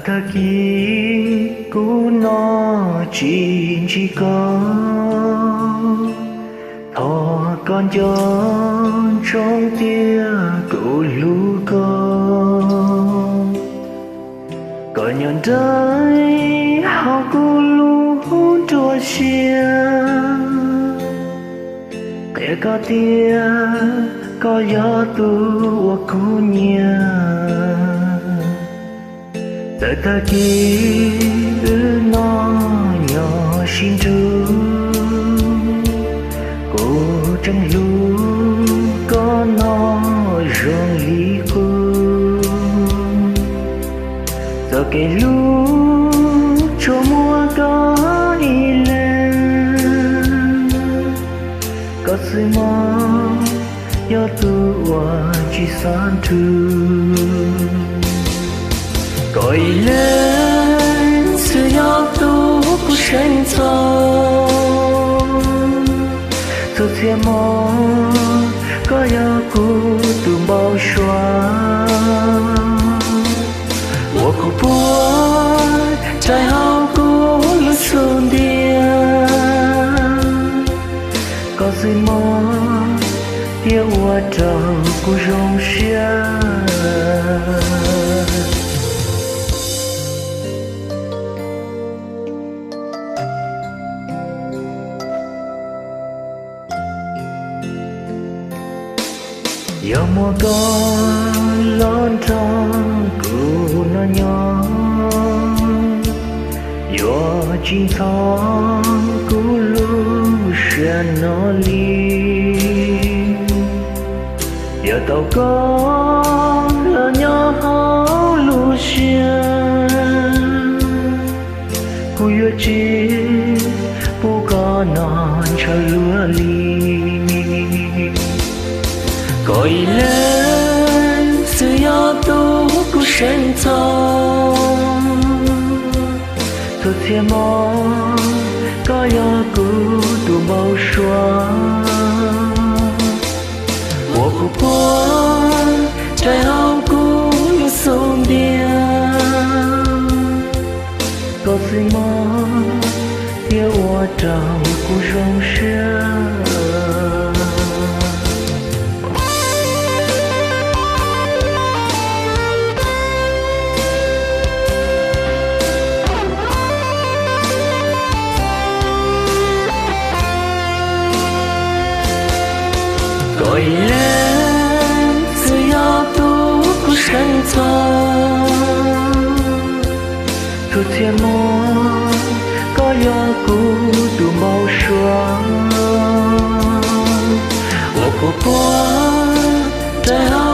Tag kis kuv no tsis ntsib koj, thov koj nco ntsoov tias kuv hlub koj. Koj nyob nraim hauv kuv lub nruab siab, qhia koj tias koj yog tus uas kuv nyiam. Txawm tag kis wb no nyob sib nrug, kuv tseem hlub koj no zoo li qub. Txoj kev hlub tsuas muaj koj ib leeg, koj xwb mob yog tus uas tsis xav nrug. Koj ib leeg xwb yog tus kuv seev txog, txhua txhia hmo koj yog kuv tus npau suav, uas kuv puag nraim hauv kuv lub xub ntiag. Koj xwb mob thiaj ua rau kuv zoo siab. Yog muaj koj los nrog kuv no nyob, yuav tsis ntxhov kuv lub siab no li. Yog tau koj los nyob hauv lub siab, kuv yuav tsis pub koj no ntshaw luag li. Koj ib leeg xwb yog tus kuv seev txog, txhua txhia hmo koj yog kuv tus npau suav, uas kuv puag nraim hauv kuv lub xub ntiag. Koj xwb mob thiaj ua rau kuv zoo siab. Koj ib leeg xwb yog tus kuv seev txog, txhua txhia hmo koj yog kuv tus npau suav, uas kuv puag nraim hauv